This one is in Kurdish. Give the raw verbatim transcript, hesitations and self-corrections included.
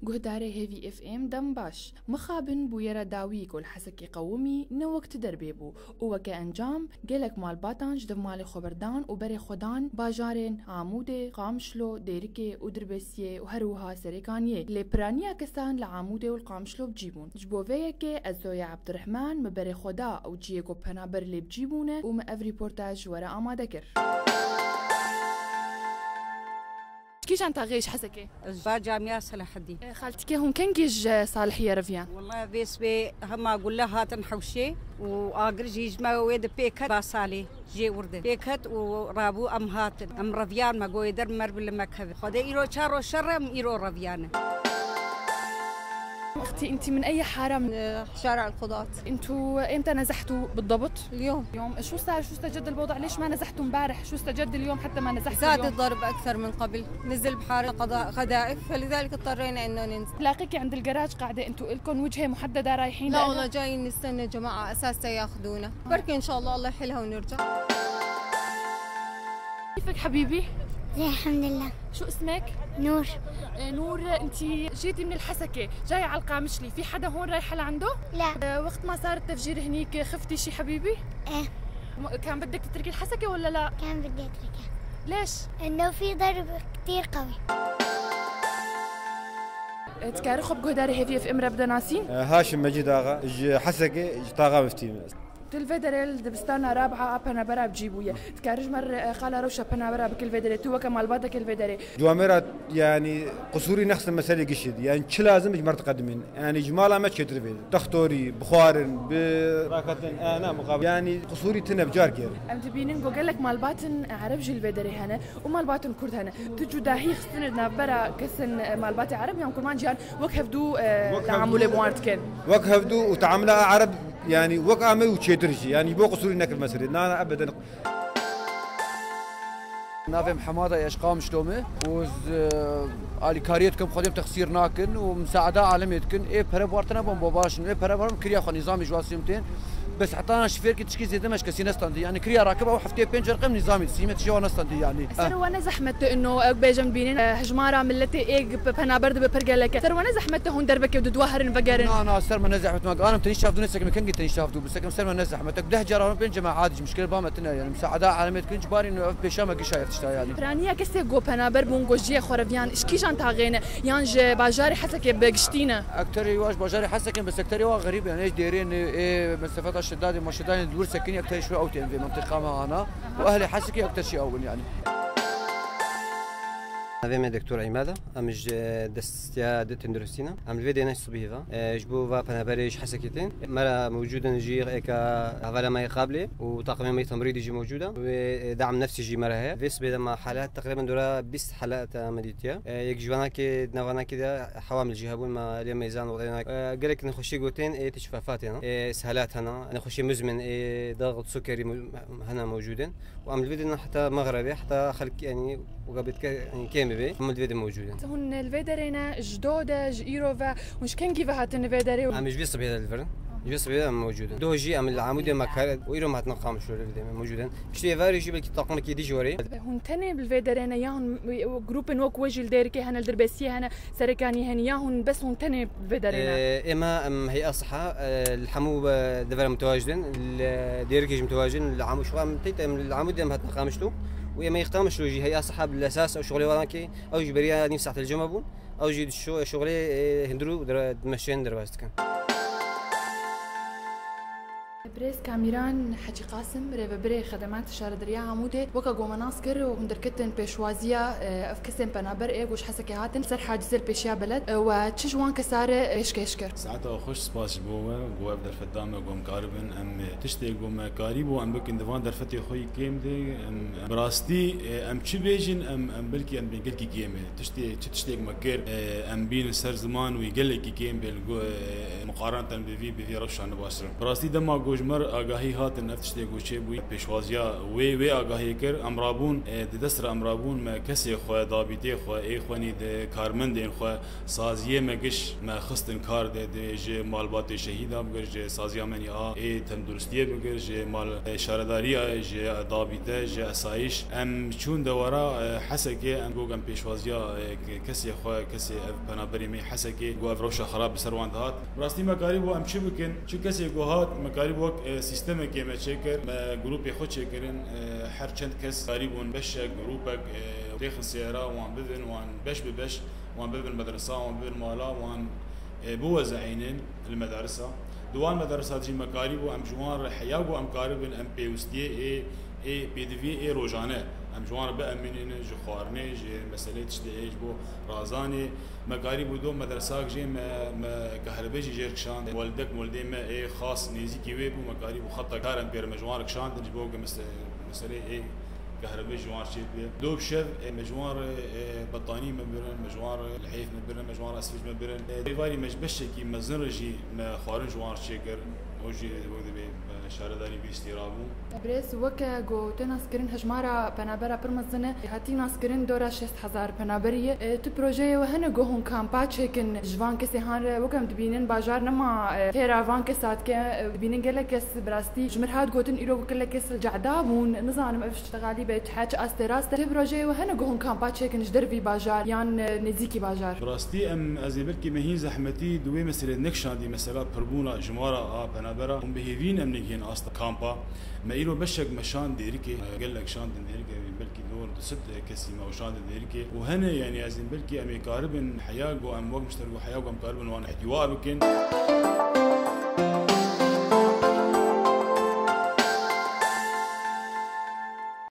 Guhdarê Hêvî F M dem baş. Mixabin bûyera dawî ku li Hesekê qewimî ne wek ti derbê bû û weke encam gelek malbatan ji dev malê xwe berdan û berê xwe dan bajarên Amûdê, Qamişlo, Dêrikê û Dirbêsiyê û her wiha Serêkaniyê. Lê piraniya kesan li Amûdê û li Qamişlo bi cî bûn. Ji bo vê yekê ez Zoya Ebdurehman, min berê xwe da ew cihê ku penaber lê bi cî bûne û min ev rîportaj ji we re amade kir. Kîjan taxê ji Hesekê? Ez ba Camiya Selahaddîn. E, xaltikê hûn kengî ji Salihiyê re viyan? Wala vê sibê hema gule hatin hewşê û agir jî ji me wê di pê ket ba salê jê wir de. Pê ket û rabû em hatin. Em reviyan me goyê der mer bi li me keve. Xwedê îro çar roj şer em îro reviyane. أختي، أنت من أي حارة؟ من شارع القضاة. أنتوا إمتى نزحتوا بالضبط؟ اليوم. اليوم. شو صار؟ شو استجد الوضع؟ ليش ما نزحتوا امبارح؟ شو استجد اليوم حتى ما نزحتوا زاد اليوم؟ الضرب أكثر من قبل، نزل بحارة قضاء-، قذائف، فلذلك اضطرينا إنه ننزل. لاقيكي عند الجراج قاعدة، أنتوا إلكم وجهة محددة رايحين لا لإلها؟ والله، جايين نستنى جماعة أساس تاخذونا، بركي إن شاء الله الله يحلها ونرجع. كيفك حبيبي؟ زين، الحمد لله. شو اسمك؟ نور. آه، نور، انتي جيتي من الحسكة، جاية على القامشلي، في حدا هون رايحة لعنده؟ لا. آه، وقت ما صار التفجير هنيك، خفتي شي حبيبي؟ ايه. م-، كان بدك تتركي الحسكة ولا لا؟ كان بدي اتركها. ليش؟ انه في ضرب كتير قوي. Dikare xwe bi guhdarê Hêvî F M re bide nasîn? Haşim Mecîd Axa, ji Hesekê, ji taxa Miftî me. Tu li vê derê li dibistana Rab'a a penabera bi cî bûye. Dikarî ji me re, e, xala rewşa penabera bike li vê derê. Tu weke malbatekê li vê derê. Ciwamêra, yanî, qusûrî nexstin meselê gişê dî. Yanî çi lazim ji me re diqedimîn. Yanî ji mala me çêtir vê. Textorî, bixwarin, bi raketin, e, ne, muqabil. Yanî qusûrî tine bi carkê. Em dibînin ku gelek malbatin Ereb jî li vê derê hene û malbatin Kurd hene. Tu cudahî xistine di navbera kesin, e, malbatê Ereb yan Kurmanciyan wek hevdû, e, Wek teamûlê hevdû, bi wan dikin? Wek hevdû û teamula Ereb, yanî wek a me û çêtir jî. Yanî ji bo qusûrî nekiv meselê. Na, na, ebeden. Navê min Hemada ye, ji Qamişlo me û ez, e, alîkariyê dikim, xwedê min texsîr nakin û misaada alemê dikin. Ê pere bi war tine bon bo baş in. Ê pere bi war kiriya xwe nîzamî ji wan sîm tên. Bes heta şifêrkî tişkî zêde me ji kesî nestandî. Yanî kiriya rakiba û heftê pênc rqem nîzamî dî. Sîme tişê wan nestandî yanî. Ser we ne zehmet te ino, ew bêjin bînin, e, hejmara milletê ê gi-, pe-, penaber dibe pir gelek e. Ser we ne zehmet te hûn derbekevin, di dua herin vegerin? Na, na, ser me ne zehmet me. Ganim tenî şav dû ne sekim, kengî tenî şav dû. Bi sekim ser me ne zehmet. Deh cara hûn pênc cema adi ji mişkil ba me tine yanî. Misaada alemê dikin, ji barî ev pêşa me gişa ye tişta yanî. Piraniya kesê ku penaber bûn, ku jiyê xwe reviyan, ji kîjan taxê ne? Yan ji bajarê Hesekê bi giştî ne? Ekterê wa ji bajarê Hesekê, bes ekterê wa xerîb e, yanî ê ji dêrê ne, ê mesafeta Şedadê, ma Şedadê li wir sekinî, ekterê ji we ew tên vê mentiqa me ana. Û ehlê Hesekê ekter jî ew in yanî. Navê me Doktor Îmad e. Em ji destiya di tenduristî ne. Em li vê dêne sibî ve. E, ji bo va penaberê ji Hesekê tên. Me re mewcûd in jî êka hevala me yê Qablê û taqimê me yê Temrîdî jî mewcûd e. Wê, e, dam nefsî jî me re heye. Vê sibê de me halat teqrîben dora bîst halat me dîtiye. E, yek ji vanakê, di nav vanakê de hewamil jî hebûn, me lê meyzan û rênak. E, gelek nexweşî gotin, ê tişt vefatê ne. E, sehelat hene, nexweşî muzmin, ê dax û sukerî mu-, hene mewcûd in. Û em li vê din heta mexrebê, heta xelk, yanî, weka bêdike, yanî, kêm bibe, em li vê din mewcûd in. Hûn li vê derê ne, ji do de, ji îro ve, hûn ji kengî ve hatin li vê derê? Em ji vê sibê de li vir in. Ji vê sibê de em mewcûd in. Do jî em li Amûdê me kar, û îro me hatin Qamişlo li vê derê mewcûd in. Piştî êvarê jî belkî taqimekî dî ji werê. Hûn tenê li vê derê ne, ya hûn grûpên wek we jî li Dêrikê hene, li Dirbêsiyê hene, Serêkanî hene, ya hûn bes hûn tenê li vê derê ne? Ee, êma, em, Hey'a Siha, e, li hemû, e, devera mutewacid in, li Dêrikê jî mutewacid in, li Amû şixwe em teyt em li Amûdê em hatin Qamişlo û êma yê Qamişlo jî Hey'a Siha bi esas ew şixulê wan kê, ew jî beriya nîv saet li cem bûn, ew jî di şo-, şixulê, e, hundir û dere-, dimeşên derbas dikin. Birêz Kamîran Hecî Qasim, rêvebirê Xedemata Şaredariya Amûdê, weke ku me nas kir û hûn derketin pêşwaziya, e, ev kesên penaber ê ku ji Hesekê hatin ser hacizê li pêşiya beled, e, we çi ji wan kesa re pêşkêş kir? Saeta xweş, spas ji bo we ku ev derfet da me ku em karibin em tiştê ku me karîbû em bikin di van derfetê xwe yî kêm de. Em, em bi rastî, e, em çi bêjin, em, em belkî em bên gelkî kêm e. Tiştê, çi tiştêk me kir, e, em bînin ser ziman wî gelekî kêm bê li go-, e, muqaraneten bi vî, bi vî rewşa ne baştir in. Bi rastî dema ku ji Mer agahî hatin ev tiştê ku çêbûyî pêşwaziya wê, wê agahî kir. Em rabûn, e, di dest re em rabûn me kesê xwe, dabîtê xwe, ê xwenî di karmendên xwe, saziyê me giş me xistin kar de, di ji malbatê şehîda bigir, ji saziya menî a ê tenduristiyê bigir, ji mal, e, şaredariya, ji dabîte, ji esayîş. Em çûn dewara, e, Hesekê, em got em pêşwaziya, e, ke-, kesê xwe, kesê ev penaberê me Hesekê, got ev rewşa xerab bi ser wan dihat. Bi rastî me karîbû em çi bikin? Çi kesê ku hat, me karîbû wek, e, sîstemekê me çêkir, me grûpê xwe çêkirin, e, her çend kes karîbûn beşek, grûpek, e, têxin sêra, wan bibin, wan beş bi beş, wan bibin medresa, wan bibin mala, wan, e, biwezeînin li medarisa. Di wan medarisa jî me karîbû em ji wan re heya ku em karibin em pêwistiyê ê, ê pêdiviyê ê rojane, em ji wan re biemînînin, ji xwarinê, ji meseleyê tiştê ê, ji bo razanê. Me karîbû do medresak jê me, me kahrebê jî jêr kişand. Welidek, welidê me ê xas nêzîkî wê bû, me karîbû xeta kar em pê re me ji wan re kişandin, ji bo ku mese-, meseleyê ê kahrebê ji wan çê bibe. Do bi şev, e, me ji wan re, e, betanî me birin, me ji wan re lihêf me birin, me ji wan re esfîc me birin. E, êvarî me ji beşekî mezin re jî me xwarin ji wan re çêkir. O jî wek dibê, e, şaredarî bîstî rabû. Birêz, weke ku te nas kirin, hejmara penabera pir mezin e. Hatî nas kirin dora şêst hezar penaberî ye. E, tu projeyê we hene ku hûn kampa çêkin ji van kesê han re? Wek em dibînin bajar nema, e, xêra van kesa dike. E, dibînin gelek kes bi rastî ji mir hat gotin îro gelek kes li cehda bûn. Nizanim ev ji te xalî be, çi, çi astê rast e. Tu projeyê we hene ku hûn kampa çêkin ji dervî bajar yan, e, nêzîkî bajar? Bi rastî em, ez ê belkî me hîn zehmetî di wê meselê nekişandî, mesela pirbûna jimara a penabera. Hûn bi hêvîn em nêgihên asta kampa. Me îro beşek me şand Dêrikê, gelek şandin Dêrikê, belkî dor du sed kesî me şandin Dêrikê. Û hene, yanî ez ê belkî em ê karibin heya ku em wek mişter ku heya ku em karibin wan îhtîwa bikin.